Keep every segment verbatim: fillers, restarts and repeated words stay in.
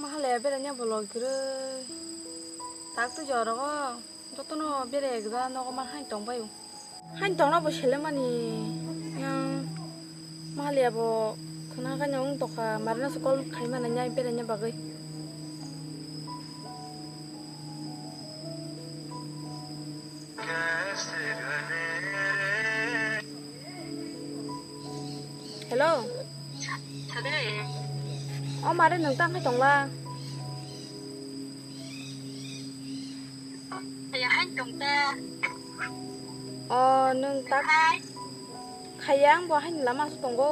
Mahalaya beraina bolok giri. Tak tu jorogo. Jotono bere ekda nogo man hain tong baio. Hain tongna bo selemani. Yang Mahalaya bo khna kanya wng tokha. Marina se call khai mana nyai beraina bagwi. Hello. Hello. O mare nwng tang khai tongla. Kaya hai tong ta. O nwng tak. Hai. Khaya ang bo hai lama su tongo.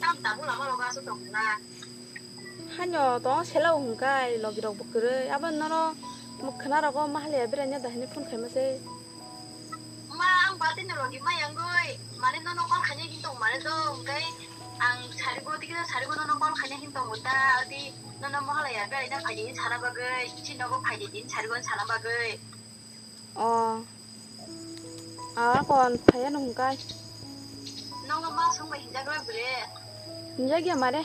Tam tabu lama loga su tongla. Hanyo tong sela hwnkai logi rok bo kwrwi abo nono mwkhwna rogo Mahalaya beraina dahini phone khaima se. Ma ang bati no logi ma yangoi mane nono call khaina hin tong mane do hwnkai ang sarigo tiki sarigo nono call khaina hin tong ta adi nono Mahalaya beraina phaidi hin sana bagoi chini nogo phaidi din sarigo sana bagoi. O. A kon phaya no hwnkai. Nono ma song bai hinjak la bre. Hinjak ya mare.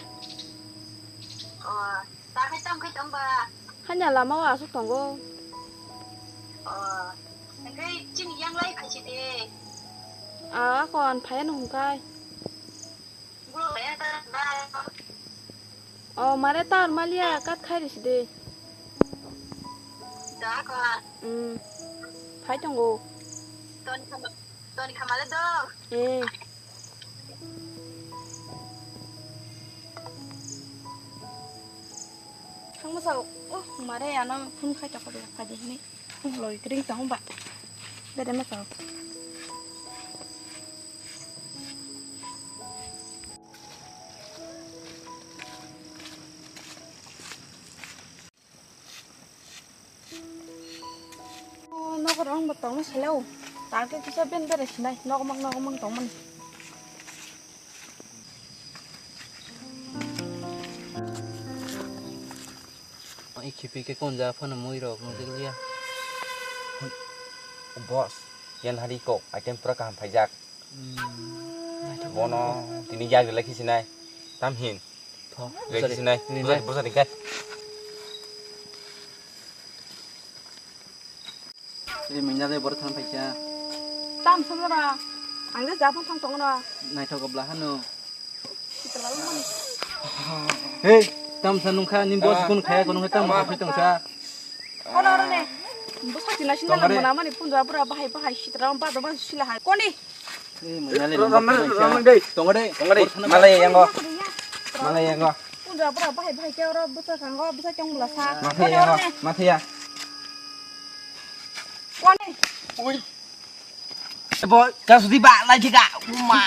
O. Ta khai tam khai tong ba. Hanya lama o asuk tongo. O. Hwnkai chini yang lai khai si de. A kon phaya no hwnkai. O mare tar malia kat khai risi de. Da ko. Hmm. Phai tongo. Toni khama, toni khamale do. Eh. Thangma sao. Oh, mare ano phone khai ta ko phai de ni. Loi kring tong ba. Bede ma sao. Oh, nogo rong bo tong selo. Target kisa ben bere sinai. Nogo mang nogo mang tong mani. Ai khipi ke kon ja phano mui rok nung tikliya. Boss, yan hari ko item pura kaham phaijak. Hmm. Bono tini yak rela khisinai. Tam hin. Tho. Rela khisinai. Rinai. Bosa, bosa dikhe. Ei, manya de bor than phaikha. Tam samara. Ang de japon thang tongna. Naithok bla hano. Sitala mani. Hey, tam sa nungkha, ni boss kun khaya ko nungkha tam ma phai tongsa. Kono rone. Bosa tina sinna mona mani punja pura bahai bahai sitra ba do ban sila hai. Koni. Tongo de, tongo de. Malai yango. Malai yango. Punja pura bahai bahai ke oro busa sango, busa chong bula sa. Mathaya yango. Mathaya. Kone. Ui. Boy, kasudi ba lai jika. Uma.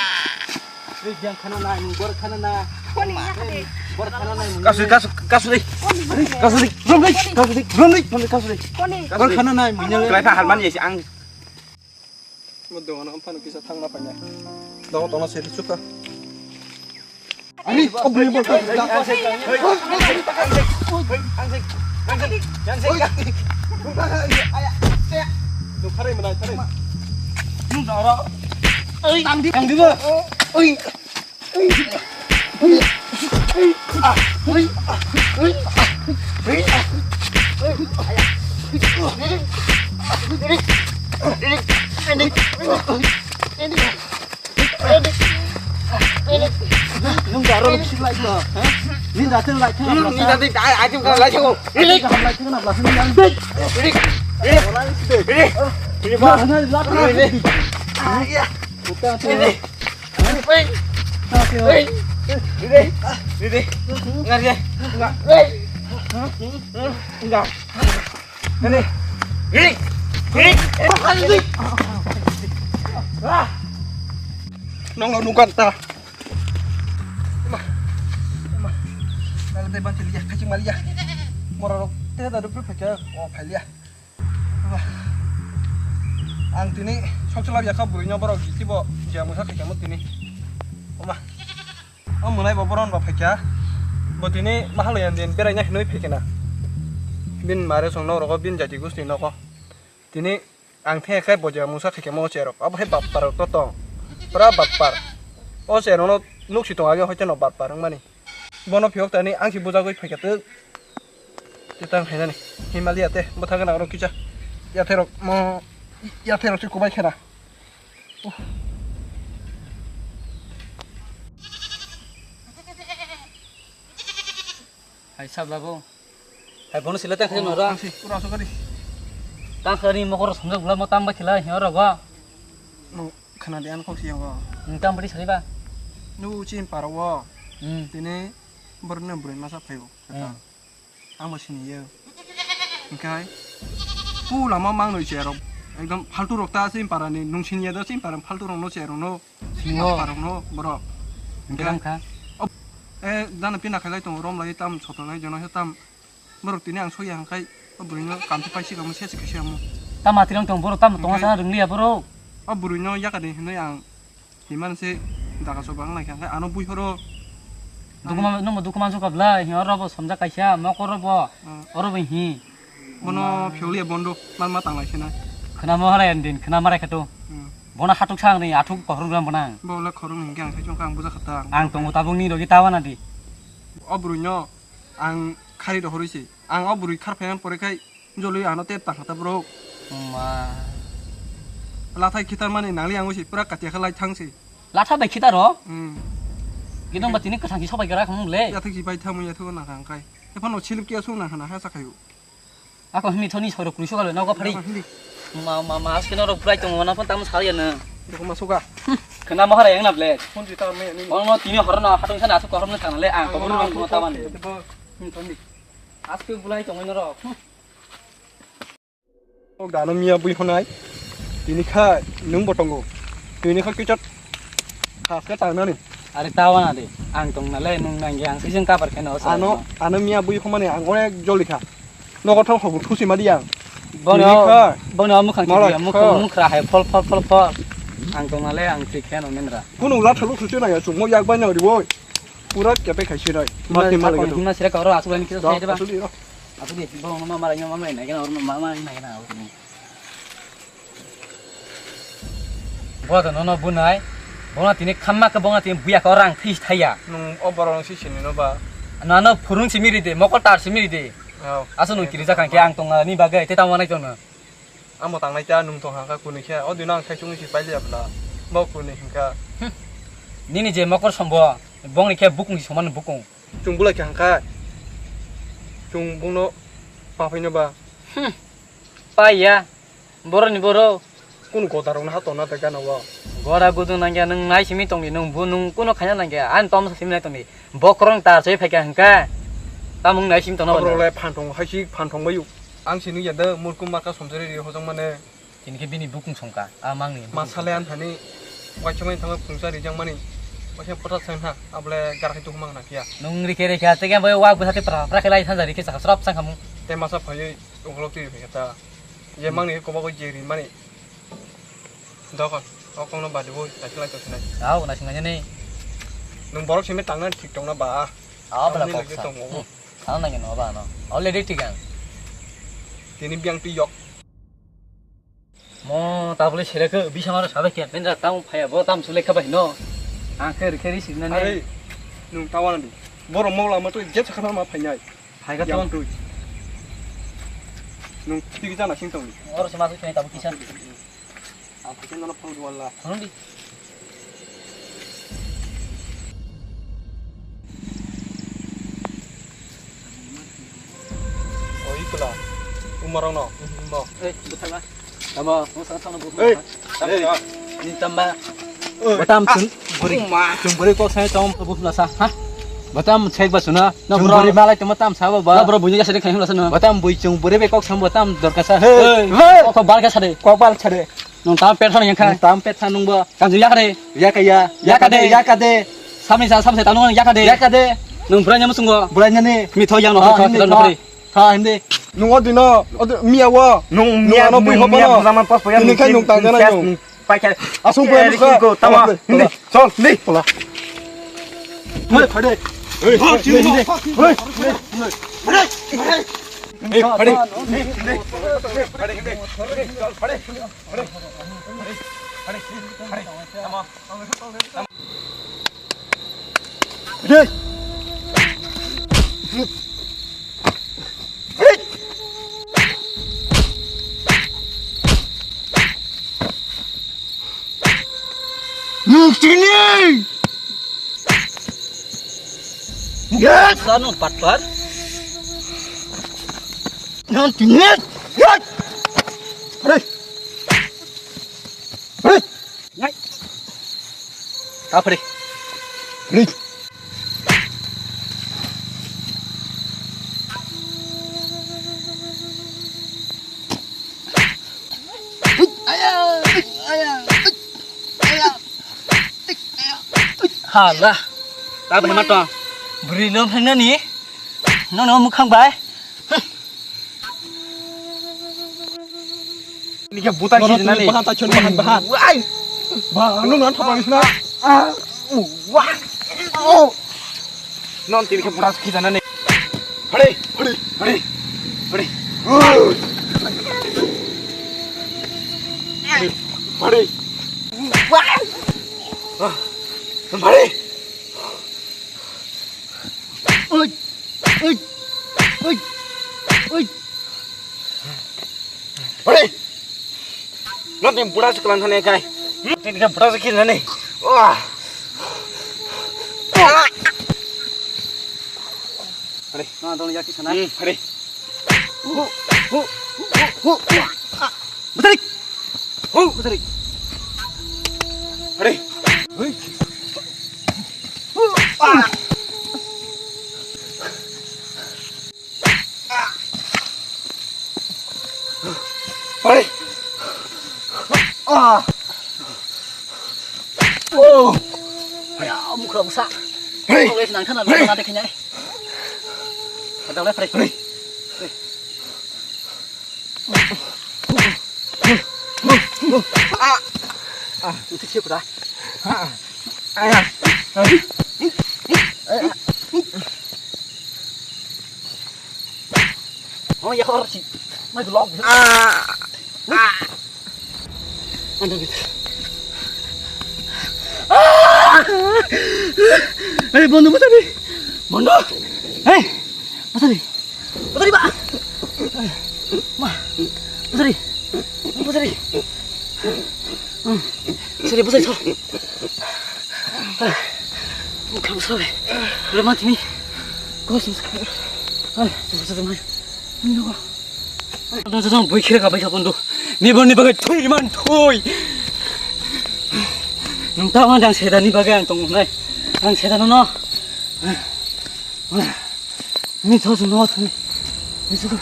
Ei, jang khana na, ni bor khana na. Kone ya de. Bor khana na. Kasu, kasu, kasu de. Kasu de. Rom de. Kasu de. Rom de. Rom de kasu de. Kone. Bor khana na, manya. Kelai pha halman ya si ang. Mo dogan ang phano kisa thangna paina. Dogo tongna se suka. Ani, o bini bol. Nung dara. Oi, tangdi, tangdi ba. Oi. Nung daro ni sik lai ko, ha? Ni datin lai ko. Ni datin ai ai tim lai ko. Ni lai ko na blas ni yang. Ni ni ni. Ni ni. Ni ni. Ni ni. Hei. Hei. Dede. Dede. Enggak, dede. Enggak. Enggak. Dede. Dede. Dede. Ah. Nong lo nungkan ta. Ma. Ma. Nang tei ban chili ya, kaching mali ya. Mora rok te da dupre phaikha. O phailia. Ang tini sokchwlap yakha bwrwino borok gisibo je mwsa khaikha mo tini. Oma. O mwnai bo boron ba phaikha. Bo tini mahalaya din beraina hinwi phaikha na. Bin mare songno rogo bin jati gusti nogo. Tini ang the khe bo je mwsa khaikha mo cherok. Abo hai bappar to tong. Pura bappar. O cherono nuksi tong age hoite no bappar wngmani. Bono phiyok tani ang si bujagwi phaikha twk. Te tang khainani. Himalaya te bwtha gwnang rok kisa. Yathai rok mo yathai rok se kubai khena. Hai sabla bo. Hai bono sila tang khainani ora. Ang si pura asuk kari. Tang khainani mokoro songjak bwla mo tang ba khila hi oro go. No khana de an kok si yango. Tang bari sari ba. Nu chin paro wo. Hmm. Tini borok no bwrwi masa phaio. Hmm. Ang bo sini ye. Hingkai. Pu lama mang noi cherok. Ekdom faltu rok ta sim parani nung sini ye do sim parang faltu rok no cherok no. Sini o. Parok no borok. Hingke tang kha. Ob-, eh, dana pina khailai tongo rom lai tam sotonai jono he tam. Borok tini ang soya hingkai. O bwrwi no kam se paisi kamo se se kisi amo. Tam atirang tong borok tam tonga sana rwng liya borok. O bwrwi no yakani hinui ang. Himan se daga soba wng lai kha, hwnkhe ano bui horo. Dukuma, nwngbo dukuma suka bwlai, hi oro bo somjak kaisa, mokoro bo, hmm, oro bo hi. Bono phiyoliya bondo, mal ma tanglai sina. Khwnamo halai ang din, khwnama rai khato. Hmm. Bono hatuk sa ang ni, athuk kohrok gram bono ang. Bo le khorok ni hingke ang sai chong kha, ang buja kha ta. Ang tongo tabuk ni rogi tawa na di. O bwrwi no ang khari rohorwi se. Ang o bwrwi khar phaiman pore khai jolwi ano tep tang kha ta bro. Ma. Lathai khitar mani nangli ang usi pura katia kha lai thang si. Latha bai khitar ro? Hmm. Gidong ba tini kwthang si sobai gra kham le. Yathik si bai thamu yathik na khang kai. Ephano silip kia sung na khana ha sakhayu. Ako himi thoni soro kuri sokalo nogo phari. Ako himi. Ma, ma, ma, aske norok bwlai tongo, na phone tamo sal ya na. Doko ma suga. Khna ma hara yang na ble. Phone jita me ni. Ono tini horo na hatong sana asuk korom na thang le, ang ko buru ang ko tawan. Himi thoni. Aske bwlai tongo norok. O gano miya bui honai. Tini kha nung bo tongo. Tini kha kichot. Khaske tangnani. Are tawana de. Ang tong nale nung nangya ang sijeng kabar kheno. Ano, ano miya bui homani ang onek joli kha. Nogo thang hobo thusi madi ang. Bono, tini kha bono mukhang malak kha. Mukhang mukhra hai phol phol phol phol. Ang tong nale ang thik kheno menra. Kunu la thalu thusi nangya chungmo yak bai nang riwoi. Pura kepe khai sinai. Hima mati mali sakon, gado. Hima sira koro asuk lain kisa sai deba. Asuk di ro. Asuk di, bo ma mara, ma mara, na kena, ma mara, na kena. Bo to nono bunai. Bona tini khamma ke bona tini buya ko rang phis thaya. Nung o borok nung si sini no ba. Na no phurung simi ride, mokol tar simi ride. Oh. Aso nung kiri jakang ke ang tong ni bagai te tamo nai tong na. Amo tangnai ta nung tong hangka kuni khe o dino ang sai chungni si pailiya bla. Bo kuni hingka. Hmm. Nini je mokol sombo bongni khe bukung si soman bukung. Chung bulai khe hangka. Chung bungno paphai no ba. Hmm. Paiya. Boroni boro. Kun goda rok na ha tona de gana wa. Goda gudung nangya nung nai simi tongdi nung bu nung kuno khanya nangya. An tom simi nai tongdi. Bokrong tar choi phaikha hingka. Tamung nai sim tongna. Obrok le phan thong hai si phan thong bayu. Ang sini ya de murkum maka somjari ri hojong mane. Tini khe bini bukung songka a mangni. Ma sale an thani. Waisomai thangwi phungsa rijang mani. Waisa pota sang ha abole gar hai tu mang na kiya. Nung rikhe rikhe tege bai wa bwsa te pra pra khelai sanja rikhe saka srap sang khamu. Te masa phayoi ukolok twi rikhe ta. Je mangni kobo ko je ri mani. Dokon, o kokno badi bo, naising lai tongsinai. Au, naising lai nani. Nwng borok simi tangna thik tongna ba? Au, bela kok sa. Tangna nangya no ba no. Already thik ang. Tini biyang twi yok. Mo tabule sere ke bisa maro sabe ke benja tam phaya bo tam sule khabai no. Ang khe rikhe ri sikna ne. Are, nwng tawana di. Borok mo lama to je sakha ma phainai. Phaiga ton. Nwng tigi jana sing tong. Oro se ma sui tabuk kisa. Ang phaikhe nono phone rwala. Phone di. O ikla. Umarong no. Mo. Eh, buthala. Tamo, mo sa tamo bu. Eh. Ni tamba. Batam chung buri. Chung buri kok sai tong bu la sa. Ha? Batam chek ba suna. No bro. Buri malai tamo tam sa ba. No bro, bunya sa de khai la sa no. Batam bui chung buri be kok sam batam dorkar sa. Hey. Kok bal ka sa de. Kok bal sa de. Nwng tam pet phano yang kha. Nwng tam pet phano nwng bo. Kanju yakade. Yakaya. Yakade. Yakade. Samni sa samse tanu yakade. Yakade. Nwng buranya musungo. Buranya ni. Mi tho yang no tho tho. Tha hindi. Nwng o dino, o di-, miya wo. Nwng miya ano bui hobo no. Tini khai nwng tang jana nwng. Paikha. Asung pura musa. Tama. Hindi. Chol. Hindi. Pola. Hey, phade. Hey, phade. Hey, phade. Hey, phade. Hey, phade. Hey, phade. Hey, phade. Hey, phade. Hey, phade. Hey, phade. Tama. Dei! Nung sini. Yes. Sanu patpar. Nung sini. Yes. Hei. Hei. Ngai. Ta phari. Hei. Hala. Ta bini ma tong. Bwrwi no phengnani. Nono mukhang bai. Ini ke buta sih nani. Bahan tachon bahan bahan. Wai. Bahan lu nan thapa isna. Ah. Wah. Oh. Non tini ke buta sih nani. Hadi, hadi, hadi, hadi. Hadi. Wah. Ah. Hadi. Oi. Oi. Oi. Oi. Hadi. Notni buda se kelang thani kai. Hmm? Tini kan buda se kiri thani. Wah. Hadi. Nah, tolong jaki sana. Hmm, hadi. Hu, hu, hu, hu, hu. Butari. Hu, butari. Hadi. Hui. Hu. Ah. Hei. Ah. Oh. Haya, mukha busa. Hei. Kau guys nang thana hei. Nang dekhe nyai. Ada oleh fresh. Hei. Ah. Ah, itu siapa dah? Ah. Ayah. Oh ya, harus sih. Mai dulu. Ah. Ah. Anda gitu. Ah. Hei, bondo, bondo. Bondo. Hei, bondo. Bwsari ba. Ma. Bwsari. Bwsari. Hmm. Bwsari, bwsari, thor. Bwsari. Bwsari. Bwsari, ma, tini. Kos, bwsari. Ai, bwsari, ma. Ni nogo. Dong, dong, dong, bui khira ka bai ka bondo. Ni boni bagai thui man thui. Nung ta ma jang seda ni bagai ang tong nai. Ang seda no no. Ni thos no thani. Ni suku.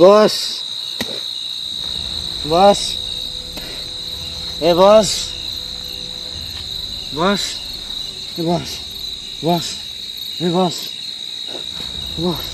Boss. Boss. Eh, boss. Boss. Eh, boss. Boss. Eh, boss. Boss.